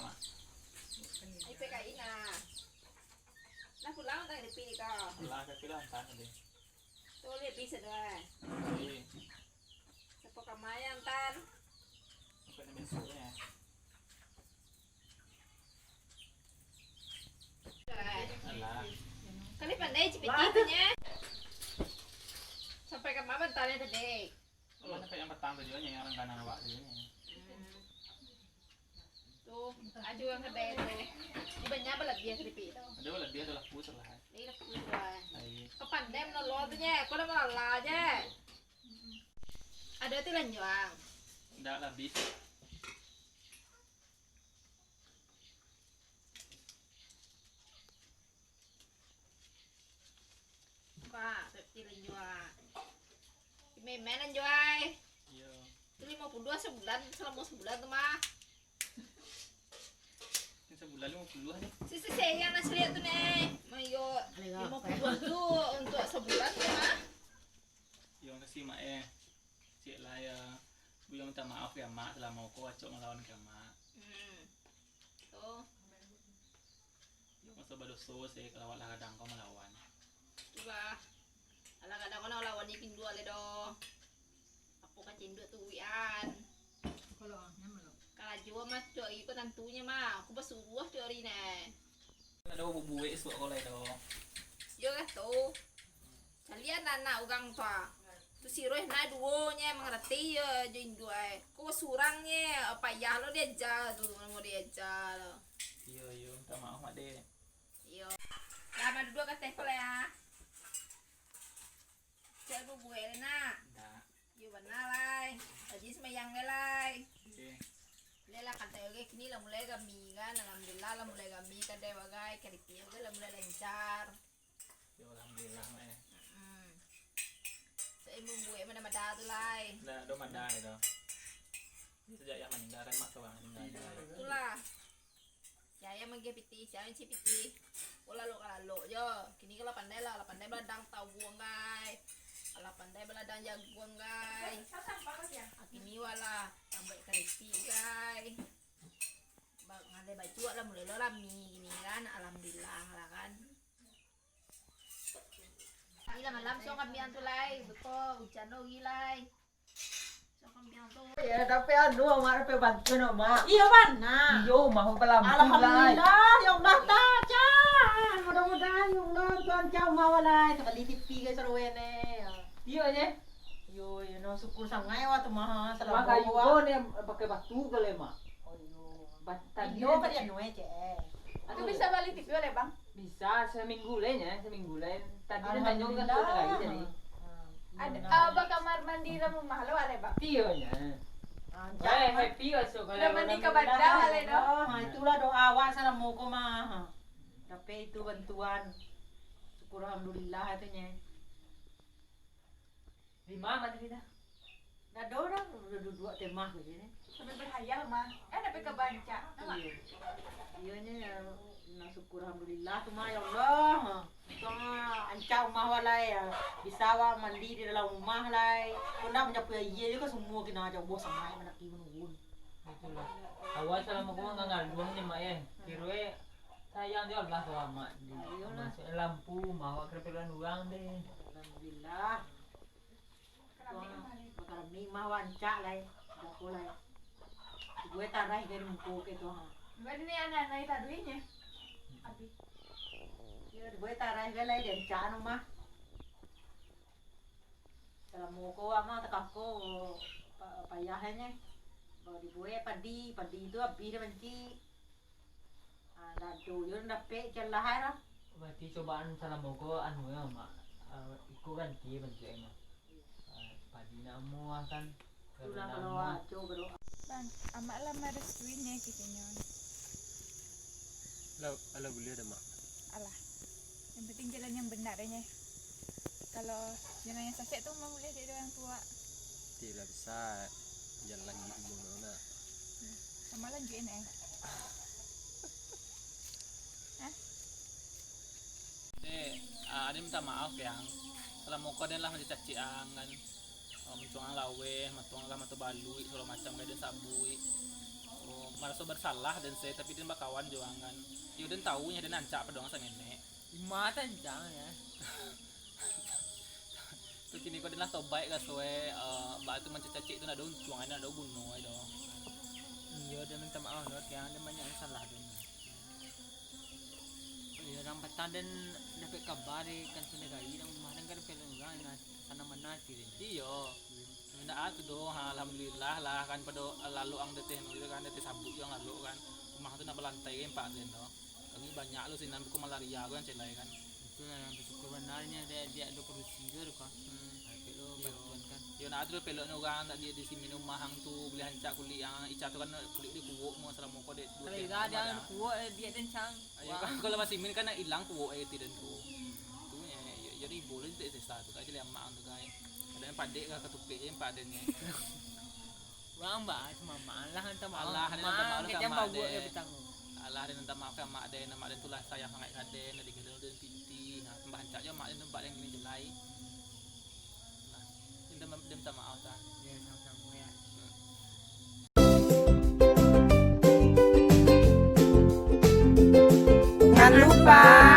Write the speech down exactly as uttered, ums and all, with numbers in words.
Ai, P K I nah. Lah pulang tadi pi ko. Lah, tapi lah, antan tadi. Tu liek bisa doh. Jadi, siapa kamayan, Tan? Sampai besok ya. Alah. Kali pandai cipiti tu nya. Sampai ka ma bantalnyo tadi? Oh, sampai yang petang tu juga, yang langganan awak tu juga. Hmm. Tu, aju yang kedai tu. Di banyak balabiah keripik tu. Ada balabiah tu laku salah. Ni laku salah. Ai. Kau pandai menolong tu nya, kau dah malala je. Ada tu lanjuang. Ndak lah, habis. Pak, tapi lanjuang. Main-main lanjuang. Iya. Tu limo puluah sabulan, salamo sabulan tu mah. Ini sabulan limo puluah ni. Sisi sayang nasi lihat tu nih. Mayo limo puluah tu untuk sabulan tu mah. Yo, makasih, Mak, eh. Cik lah, ya. Buyuang minta maaf ya, Mak, salamo ko acok malawan ka Mak. Hmm. Tu. Yo, maso badoso se, kalau awak lah kadang ko malawan. Tu lah. Alah, kadang ko nak lawan ni kinduak le doh. Apo ka cinduk tu wian. Kalau ah, nyaman lo. Karajo mah tu iko tantunyo mah. Aku basuruah tu ari ne. Ado bubuek suak ko lai doh. Yo lah tu. Calian anak urang tu ah. Tu si Roy na duo nye mangarati yo jo induak ai. Ko surang nye, payah lo diaja tu, namo diaja lo. Iyo, iyo, minta maaf, Mak, deh. Iyo. Lah, Mak duduak ka teh ko lai ah. Cak bubuek le nak. Ndak. Iyo bana lai. Rajin sumbayang gai lai. Oke. Lai lah katai oke, kini lah mulai rami kan. Alhamdulillah lah mulai rami kadai bagai, karipik oke lah mulai lancar. Yo, alhamdulillah, Mak, eh. Mm-mm. Cak bubuek mada-mada tu lai. Ndak ado mada lai tu. Sajak ayah maningga kan, Mak surang maningga. Itulah. Si ayah magiah pitih, si ayah mancik pitih. Oh, lalok ka lalok jo. Kini ko lah pandai lah, lah pandai baladang tauang, gai. Lah pandai baladang jaguang, gai. Ah, kini wak lah, tambaik karipik, gai. Ba-, ngadai baju wak lah mulai lo rami kini kan. Alhamdulillah lah kan. Ila malam so ngambiang tu lai, beko ujan lo gi lai. Ya, tapi anu, Mak, tapi bantu no, Mak. Iyo, bana. Iyo, Mak, pelampu lai. Alhamdulillah, ya Allah, tajan. Mudah-mudahan, ya Allah, Tuhan cau mawa lai. Sakali T V, guys, sarua ne. Iyo, je. Iyo, iyo, no, syukur sangai wak tu, Mak. Salah Mak, kayu bawa. Ko ni pakai batu kali, Mak. Oh, iyo. Bat-, tadi iyo, kan kan dia nuai, cek. Aku bisa bali T V oleh, Bang? Bisa, seminggu lai nya, seminggu lai. Tadi dah tanyo kan tu lagi tadi. Alhamdulillah. Ada, ah, bakamar mandi dalam rumah lo, ale, Bang? Iyo nya. Ah, eh, happy also kalau udah mandi ka bandar, ale, doh. Ah, itulah doa awak salamo ko mah. Tapi itu bantuan. Syukur alhamdulillah itu nya. Di ma tadi dah? Dah ada urang, udah duduak temah ko je ni. Sambil berhayal mah. Eh, sampai ka bancak. Iyo. Iyo nyo, ya, nah, syukur alhamdulillah tu mah, ya Allah. Untuang ancak rumah wak lai, ya. Bisa wak mandi di dalam rumah lai. Kok ndak manyapu aia je ka sumua kina aja, boh sangaik mandaki manurun. Itulah. Awak salamo ko mangaluah ni, Mak, eh. Kiro eh, sayang jo Allah tu, Mak. Di, iyolah. Masuk lampu rumah awak kira-kira urang deh. Alhamdulillah. Wah, bakarami mah wancak lai. Dako lai. Gue tarai dari muko ke tu, ha. Gue ni anak-anak taduinya. Abi. Ya, gue tarai ke lai, diancak anu mah. Salamo ko ama takako pa-, payah nyo. Baru dibuek padi, padi tu abih dah banci. Ah, dado yo dapek celah ai lah. Berarti cobaan salamo ko anu yo, Mak. Ah, iko ganti bantuak e, Mak. Ah, padi nak amuah kan. Itulah kalau aco berdoa. Bang, amak lah marestuin ya kitonyo. Lah, alah buliah dah, Mak. Alah. Yang penting jalan yang benar aja. Kalau jalan yang sasek tu memang boleh jadi orang tua. Tidak bisa jalan gitu dulu nak. Sama lanjutin eh. Hah? Eh, ah, Aden minta maaf, Yang. Salamo ko Aden lah mancacik Ang, kan. Oh, mancuang laweh, mancuang lah mato baluik, sagalo macam ka Aden sabuik. Maraso basalah den se, tapi den bakawan jo ang kan. Yo den tahu nyo den rancak pado ang samenek. Ima tancang ya. Tapi kini ko den lah tobaik raso e, eh, baa tu mancacik tu ndak ado untuang, ndak ado guno e doh. Iyo, den minta maaf lo, tiang den banyak salah den. Iyo, urang patang den dapek kaba dari kantua nagari, urang rumah den kan dapek urang, nah, sanang bana ati den. Iyo. Indak ah tu doh, ha, alhamdulillah lah kan pado lalok ang deteh nu kan, deteh sabuik jo ang lalok kan. Rumah tu nak balantai kan empat den tu. Kami banyak lo sinan buko malaria ko yang celai kan. Itu lah yang bersyukur benarnya dia dia ada produksi tu kan. Hmm. Tapi lo Iyo. Bantuan kan. Yo nak tu pelok ni urang tak di di sini rumah ang tu boleh rancak kulik ang ica tu kan kulik dia kuok mo selama ko dek dua Kalau tiang ira hari dia dah. Kuok eh, dia kencang. Ayo kan kalau masih min kan nak hilang kuok eh ti den tu. Tu nya yo yo ribu lah tak sesa tu kan jadi amak ang tu kan. Ada yang padek lah katupik je empat den ni. Urang ba cuma malah hantar maaf. Alah, dia minta maaf Mang, lah kejam sama bawa dia. Dia petang. Alah, dia minta maaf sama mak dia, nama dia tu lah sayang sangat ka dia, nak digelung dia piti. Nah, tambah rancak je mak dia nampak yang gini jelai. Nah, dia minta, dia minta maaf lah. Ya, sama-sama ya. Jangan lupa